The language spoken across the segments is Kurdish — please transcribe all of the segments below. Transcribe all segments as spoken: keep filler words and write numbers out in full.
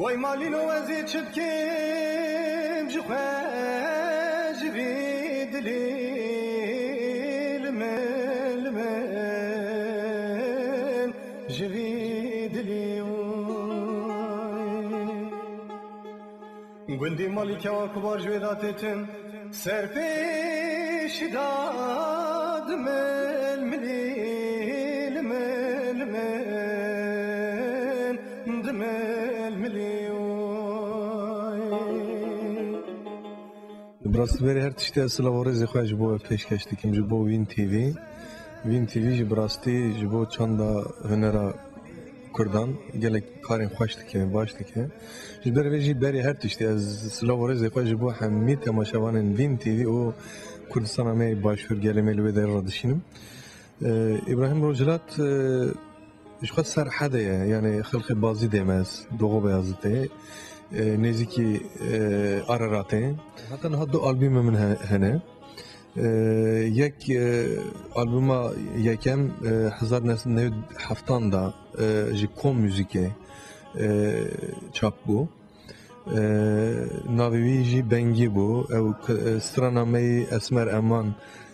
Way malîno ez ê çi bikim ji xwe, ji vî dilî li min, li min, ji vî dilî. Gundî malî kewa ku bar ji wê datêtin, ser pêşî da dimilmilî, li min, li min, dimilmilî. Bi rastî berê her tiştî ez silav û rêzê xwe ji bo we pêşkeş dikim, ji bo Vîn T V. Vîn T V jî bi rastî ji bo çanda hunera Kurdan gelek karên xweş dike, baş dike. Ji ber vê jî berê her tiştî ez silav û rêzê xwe ji bo hemî temaşevanên Vîn T V û Kurdistana me yê Başûr, gelê me li wê derê re dişînim. Ee, Îbrahîm Rojhilat, e, ji xwe ser hede ye, yanî xelqê Bazîdê me, Doğu Beyazıtê, e, nêzîkî, e, Araratê. Heta niha du albûmê min he-, hene. E, yek, e, albûma yekem, e, hezar neh sed newid heftan de, e, ji Kom Muzîkê, e, çap bû. E, navê wî jî Bengî bû. Ew k-, e, strana me yî Esmer Eman,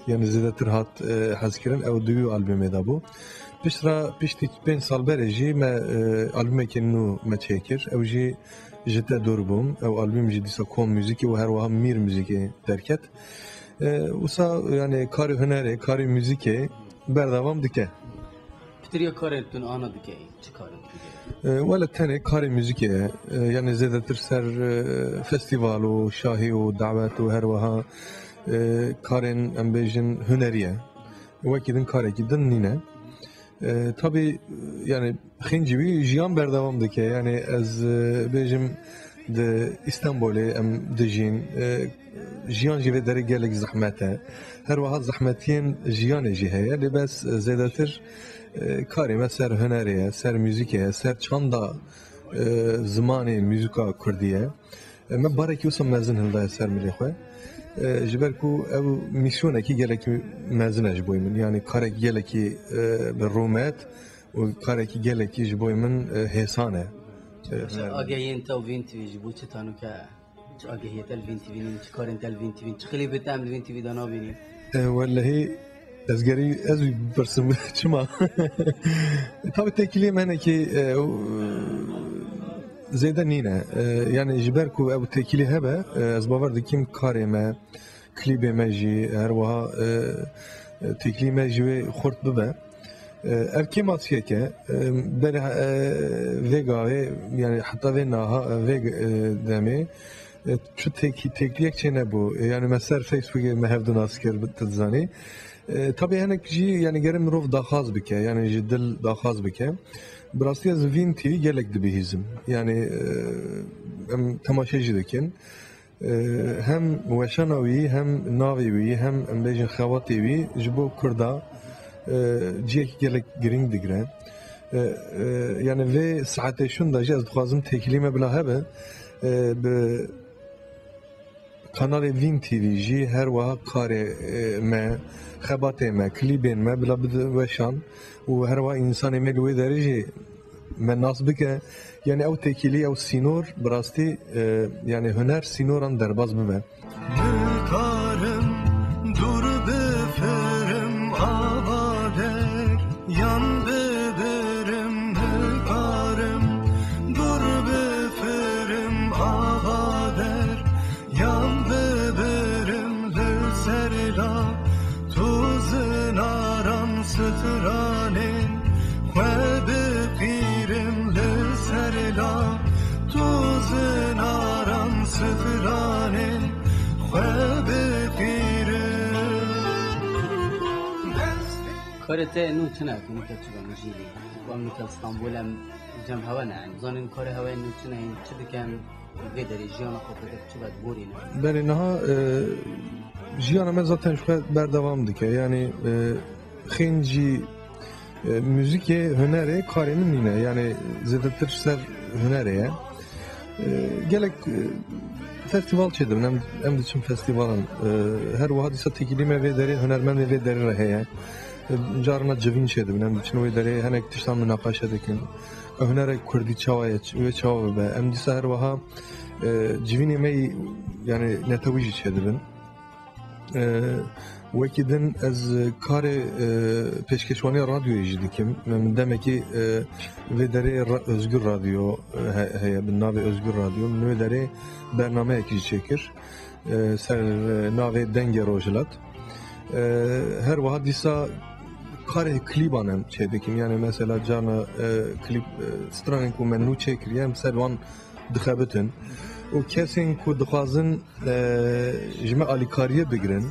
yanî zêdetir hat, e, hezkirin, ew di wî albûmê de bû. Pişt re, piştî pênc sal berê jî me, e, albûmekê nû me çêkir. Ew jî Ji Te Dûr Bûm. Ew albûm jî dîsa Kom Muzîkê û her wiha Mîr Muzîkê derket. E, wisa, yanî karê hunerê, karê muzîkê berdewam dike. Pitir ya karên tu ana dike, çi karên tu dike? E, wele tenê karê muzîkê ye. E, yanî zêdetir ser, e, festîval û şahî û dawet û her wiha, e, karên, em bêjin, hunerî ye. Wekî din karekî din nîne. E, tabî, yanî xêncî wî jiyan berdewam dike. Yanî ez, e, bêjim di Îstanbulê em dijîn. E, jiyan jî vê derê gelek zehmet e. Her wiha zehmetiyên jiyanê jî heye. Lê bes, e, zêdetir, e, karê me ser hunerê ye, ser muzîkê ye, ser çanda, e, zimanê muzîka kurdî ye. E, me barekî wisa mezin hildaye ser milê xwe. E, ji ber ku ew mîsyonekî gelekî mezin e ji bo min. Yanî karek gelekî, e, bi rûmet û karekî gelekî ji bo min, e, hêsan e. E, Başa, agehiyên te û Vîn T V ji bo çi tanûke? Çi agehiyê te li Vîn T V nîn? Çi karên te li Vîn T V nîn? Çi klîbê te em li Vîn T V de nabînîn? E, wellehî ez gerî ez wî bipirsim çima? Tabî têkiliyê me hinekî, e, zêde nîne. E, yanî ji ber ku ew têkilî hebe, e, ez bawer dikim karê me, klîbê me jî her wiha, e, e, têkilî me ji wê xurt bibe. E, ev kêmasiyek e. E, berê, e, vê gavê, yanî heta vê naha, e, vê, e, demê, e, çi têkî-, têkiliyek çênebû. E, yanî me ser Facebookê me hevdu nas kir, tu dizanî. E, tabî hinek jî, yanî gere mirov daxwaz bike, yanî ji dil daxwaz bike. Bi rastî ez Vîn T V gelek dibihîzim. Yanî, e, em temaşe jî dikin. E, hem weşana wî, hem navê wî, hem em bêjin xebatê wî ji bo Kurda, e, cihekî gelek girîng digire. E, e, yanî vê saetê şûn de jî ez dixwazim têkilî me bila hebe, e, bi kanalê Vîn T V jî her wiha karê, e, me, xebatê me, klîbên me bila bide weşan û her wiha însanê me li wê derê jî me nas bike. Yanî ew têkilî, ew sînor, bi rastî, e, yanî huner sînoran derbas bibe. Nikarim dûr bifirim ava der, yan bibirim nikarim dûr bifirim ava der, yan bibirim li ser la. Tu zinaran stranên xwe biqîrim li ser la. Tu zinaran stranên xwe biqîrim. Karê te nû çi ne? Ku nûke çi be min jî lê. Ku em nûke Stenbol em cem hewe ne. Em zanin karê hewe nû çi ne, çi dikin? Vê derê jiyana xwe pêkek çi be diborîne? Belê, niha, e, jiyana me zaten ji xwe berdewam dike. Yanî, e, xêncî, e, muzîkê, hunerê karê min nîne. Yanî zêdetir ser hunerê ye. E, gelek, e, festîval çêdibin. Em, em diçin festîvalan. E, her wiha dîsa têkilî me vê derê, hunermendê vê derê re heye. E, carna civîn çêdibin. Em diçin wê derê hinek tiştan minaqeşe dikin. Hunerek kurdî çawa ye, wê çawa bibe? Em dîsa her wiha, e, civînê me yî, yani netewî jî çêdibin. E, wekî din ez karê, e, pêşkêşwaniya radyoyê jî dikim. Min demekî, e, vê derê ra-, Özgür Radyo, e, he-, heye, bi navê Özgür Radyo. Min wê derê bernameyekî jî çêkir, e, ser, e, navê Dengê Rojhilat. E, her wiha dîsa karê klîban em çêdikin. Yani mesela carna, e, klîp, e, stranên ku me nû çêkiriye, em ser wan dixebitin. Û kesên ku dixwazin, e, ji me alîkariyê bigrin,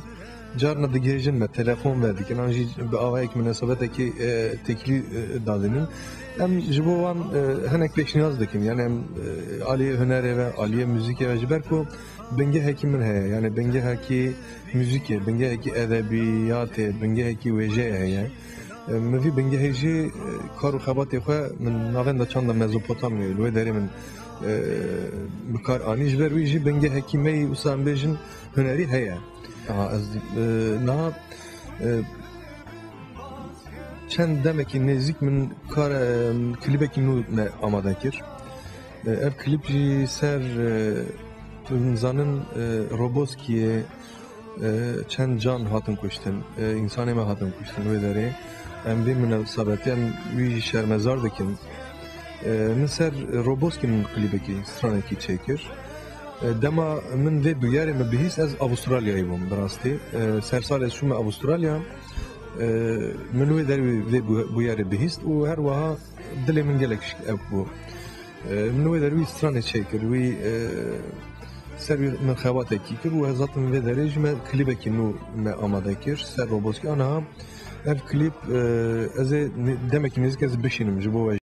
carna digihêjin me, telefon vedikin, an jî bi awayek minesebetekî, e, têkilî, e, dadinin. Em ji bo wan, e, hinek pêşniyaz dikin. Yani em, e, aliyê hunerê ve, aliyê muzîkê ve, ji ber ku bingehekî min heye. Yani bingehekî muzîkê, bingehekî edebiyatê, bingehekî wêjeyê heye. E, min vî bingehê jî, e, kar û xebatê xwe min navenda çanda Mezopotamyayê, li wê derê min, e, bi kar anî. Ji ber wî jî bingehekî me yî, wisa em bêjin, hunerî heye. Aha, ez, e, niha, e, çend demekî nêzîk min kar, e, klîbekî nû me amade kir. E, ev klîp jî ser, e, tu zanin, e, Roboskiyê, e, çend can hatin kuştin, e, însanê me hatin kuştin wê derê. Em vê minasebetê em wî jî şermezar dikin. E, min ser Roboskî min klîbekî, stranekî çêkir. E, dema min vê bûyerê min bihîst, ez Avustralyayê bûm, bi rastî. E, ser salê ez çûme Avustralya, e, min wê derê vê bû-, bûyerê bihîst û her wiha dilê min gelek şik ew bû. E, min wê derê wî stranê çêkir, wî, e, ser wî min xebatekî kir û ez hatim vê derê jî me klîbekî nû me amade kir, ser Roboskî. Aniha ev klîp, e, ez ê ne-, demekî nêzîk ez bişînim ji bo we